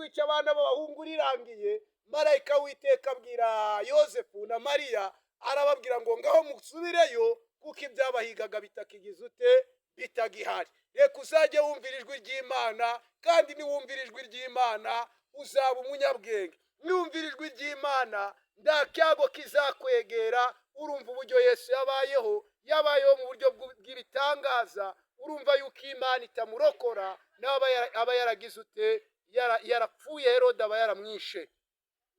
kwica abana b'abahungu rirangiye, marayika w'Iteka abwira Yosefu na Mariya, arababwira ngo ngaho musubireyo, kuko ibyabahigaga bitakigize ute? Bitagihari. Reka uzajye wumvira ijwi ry'Imana, kandi niwumvira ijwi ry'Imana uzaba umunyabwenge. Niwumvira ijwi ry'Imana nta cyago kizakwegera. Urumva uburyo Yesu yabayeho, yabayeho mu buryo bw'ibitangaza. Urumva yuko Imana itamurokora n'aba aba yaragize ute? Yarapfuye, Herode aba yaramwishe.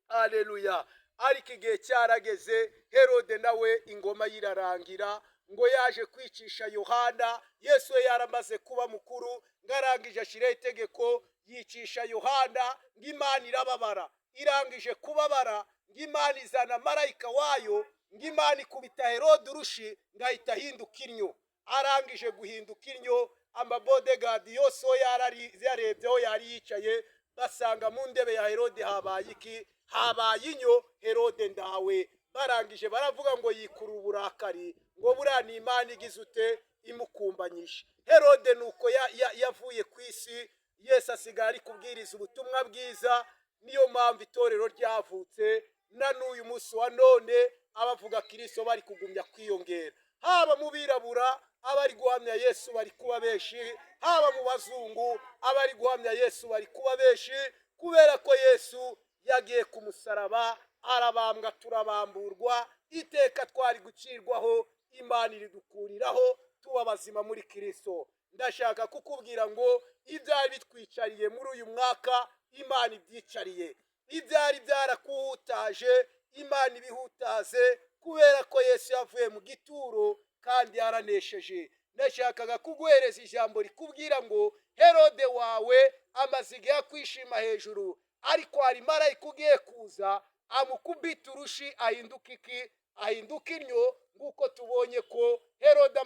Aleluya! Ariko igihe cyarageze, Herode nawe ingoma yirarangira. Ngo yaje kwicisha Yohana. Yesu we yaramaze kuba mukuru, ngo arangije ashyiraho itegeko, yicisha Yohana. Ngo Imana irababara. Irangije kubabara, ngo Imana izana marayika wayo, ngo Imana ikubita Herode urushi, ngo ahita ahinduka inyo. Arangije guhinduka inyo, amabodyguard yose uwo yarebye aho yari yicaye, basanga mu ndebe ya Herode habaye iki? Habaye inyo. Herode ndawe. Barangije baravuga ngo yikura uburakari, ngo buriya ni Imana igize ute? Imukumbanyije. Herode nuko yavuye ku isi. Yesu asigaye ari kubwiriza ubutumwa bwiza. Niyo mpamvu itorero ryavutse, na n'uyu munsi wa none abavuga Kirisito bari kugumya kwiyongera, haba mu birabura abari guhamya Yesu bari kuba benshi, haba mu bazungu abari guhamya Yesu bari kuba benshi, kubera ko Yesu yagiye ku musaraba, arabambwa, turabamburwa. Iteka twari gucirwaho, Imana iridukuriraho, tuba bazima muri Kirisito. Ndashaka kukubwira ngo ibyari bitwicariye muri uyu mwaka, Imana ibyicariye. Ibyari byarakuhutaje, Imana ibihutaze, kubera ko Yesu yavuye mu gituro kandi yaranesheje. Ndashakaga kuguhereza ijambo rikubwira ngo Herode wawe amaze igihe akwishima hejuru, ariko hari marayika ugiye kuza amukubita urushi, ahinduka iki? Ahinduka inyo. Nk'uko tubonye ko Herode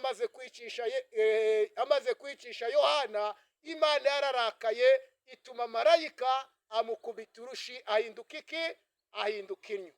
amaze kwicisha Yohana, Imana yararakaye, ituma marayika amukubita urushi, ahinduka iki? Ahinduka inyo.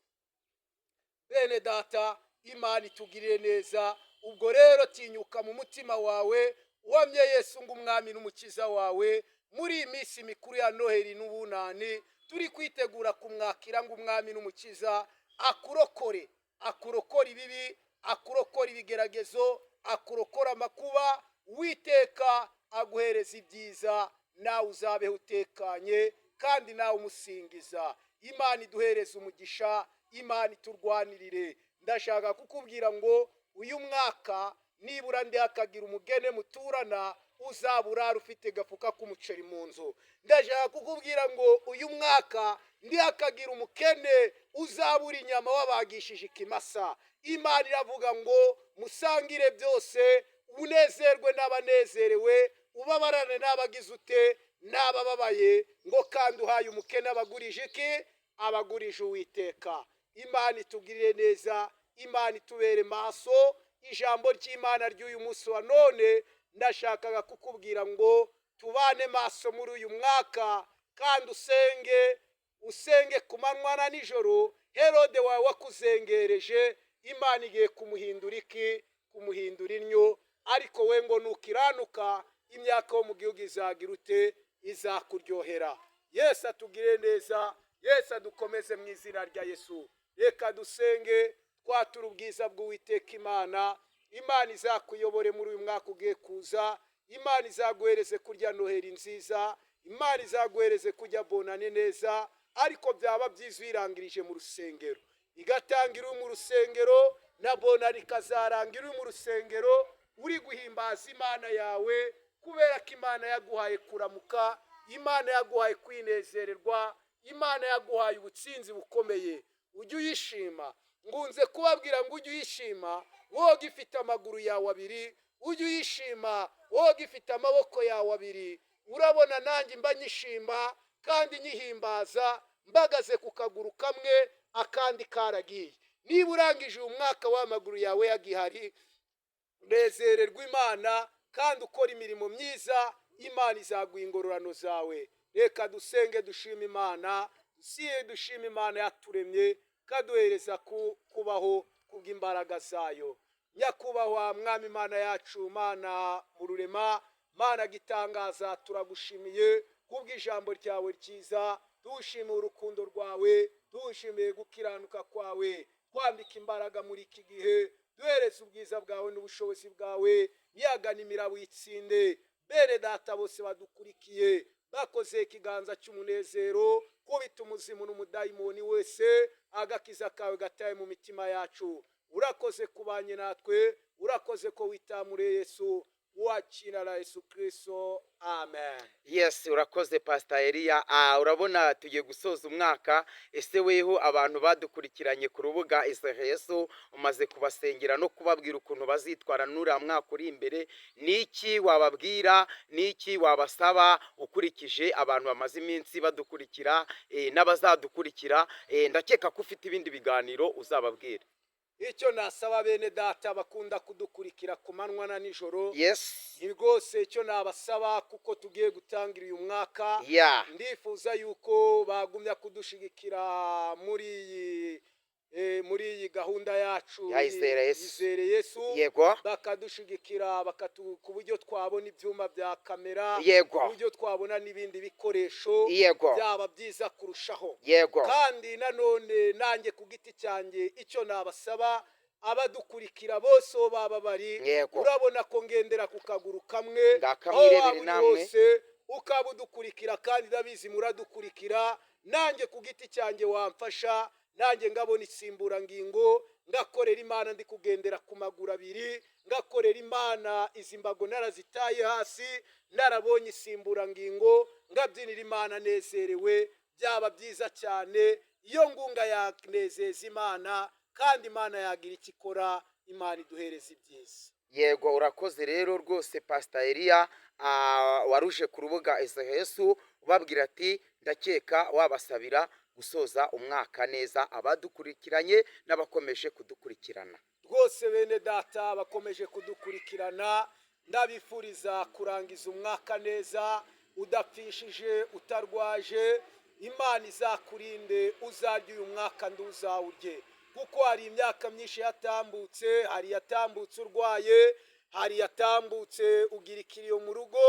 Bene data, Imana itugirire neza. Ubwo rero tinyuka mu mutima wawe, uhamye Yesu ngo umwami n'umukiza wawe. Muri iyi minsi mikuru ya Noheli n'Ubunani, turi kwitegura kumwakira ngo umwami n'umukiza, akurokore, akurokore ibibi, akurokore ibigeragezo, akurokore amakuba. Witeka aguhereza ibyiza, nawe uzabeho utekanye kandi nawe umusingiza. Imana iduhereze umugisha, Imana iturwanirire. Ndashaka kukubwira ngo uyu mwaka nibura ndi hakagira umugene muturana uzaba urara ufite gafuka k'umuceri mu nzu. Ndashaka kukubwira ngo uyu mwaka ndi hakagira umukene uzabura inyama wabagishije ikimasa. Imana iravuga ngo musangire byose, unezerwe n'abanezerewe, ubabarane n'abagize ute? N'abababaye. Ngo kandi uhaye umukene abagurije iki? Abagurije Uwiteka. Imana itugirire neza, Imana itubere maso. Ijambo ry'Imana ry'uyu munsi wa none, ndashakaga kukubwira ngo tubane maso muri uyu mwaka, kandi usenge, usenge ku manywa na nijoro. Herode wawe wakuzengereje, Imana igiye kumuhindura iki? Kumuhindura innyo. Ariko we ngo nukiranuka, imyaka yo mu gihugu izagira ute? Izakuryohera. Yesu atugire neza, Yesu adukomeze mu izina rya Yesu. Reka dusenge, twatura ubwiza bw'Uwiteka Imana. Imana izakuyobore muri uyu mwaka ugiye kuza. Imana izaguhereze kurya Noheri nziza, Imana izaguhereze kujya Bonane neza. Ariko byaba byiza uyirangirije mu rusengero, igatangira uri mu rusengero, na Bonane ikazarangira uri mu rusengero, uri guhimbaza Imana yawe, kubera ko Imana yaguhaye kuramuka, Imana yaguhaye kwinezererwa, Imana yaguhaye ubutsinzi bukomeye. Ujye uyishima. Ngunze kubabwira ngo ujye uyishima wowe ugifite amaguru yawe abiri, ujye uyishima wowe ugifite amaboko yawe abiri. Urabona nanjye mba nyishima kandi nyihimbaza mbagaze ku kaguru kamwe, akandi karagiye. Niba urangije uyu mwaka w'amaguru yawe yagihari, nezererwa Imana kandi ukora imirimo myiza, Imana izaguha ingororano zawe. Reka dusenge, dushima Imana, siye dushima Imana yaturemye, kaduhereza kubaho kubw'imbaraga zayo. Nyakubahwa Mwami Imana yacu, Mana mu rurema, Mana gitangaza, turagushimiye. Kubw'ijambo ryawe ryiza, tuwushimiye urukundo rwawe, tuwushimiye gukiranuka kwawe. Twambika imbaraga muri iki gihe, duhereze ubwiza bwawe n'ubushobozi bwawe. Miyaga n'imirabo uyitsinde. Bene data bose badukurikiye bakoze ikiganza cy'umunezero, kubita umuzimu n'umudayimoni wese, agakiza kawe gataye mu mitima yacu. Urakoze kubanye natwe, urakoze ko witamuriye Yesu wakira la Yesu Kristo, amen. Yes, urakoze, Pastor Eliya. Urabona tugiye gusoza umwaka. Ese weho abantu badukurikiranye ku rubuga Izere Yesu, umaze kubasengera no kubabwira ukuntu bazitwara n'uriya mwaka uri imbere, niki wababwira, niki wabasaba ukurikije abantu bamaze iminsi badukurikira n'abazadukurikira? Ndakeka ko ufite ibindi biganiro uzababwira. Icyo nasaba bene data bakunda kudukurikira ku manywa na nijoro, ni rwose icyo nabasaba, kuko tugiye gutangira uyu mwaka, ndifuza yuko bagumya kudushigikira muri iyi gahunda yacu Ya Izere Yesu. Izere Yesu. Bakadushigikira ku buryo twabona ibyuma bya kamera, ku buryo twabona n'ibindi bikoresho, byaba byiza kurushaho. Kandi nanone nanjye ku giti cyanjye, icyo nabasaba abadukurikira bose aho baba bari, urabona ko ngendera ku kaguru kamwe. Ngaka Aho mwirebere waba uri namwe. hose ukaba udukurikira, kandi ndabizi muradukurikira, nanjye ku giti cyanjye wamfasha nanjye ngabona insimburangingo, ngakorera Imana ndi kugendera ku maguru abiri, ngakorera Imana izi mbago narazitaye hasi, narabonye insimburangingo, ngabyinira Imana nezerewe. Byaba byiza cyane. Iyo ngunga yanezeza Imana, kandi Imana yagira icyo ikora. Imana iduhereza ibyiza. Yego, urakoze rero rwose, Pastor Eliya, waruje ku rubuga Yesu ubabwira ati ndakeka wabasabira gusoza umwaka neza abadukurikiranye n'abakomeje kudukurikirana. Rwose bene data bakomeje kudukurikirana, ndabifuriza kurangiza umwaka neza, udapfishije, utarwaje. Imana izakurinde, uzarya uyu mwaka nduzawurye, kuko hari imyaka myinshi yatambutse. Hari iyatambutse urwaye, hari iyatambutse ugira ikiriyo mu rugo,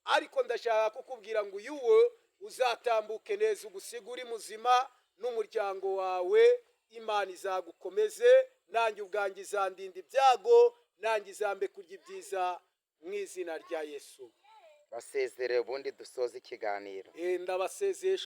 ariko ndashaka kukubwira ngo uyu wo uzatambuke neza, ugusiga uri muzima n'umuryango wawe. Imana izagukomeze, nanjye ubwanjye izandinda ibyago, nanjye izambe kurya ibyiza mu izina rya Yesu. Basezere, ubundi dusoze ikiganiro. Ndabasezeye.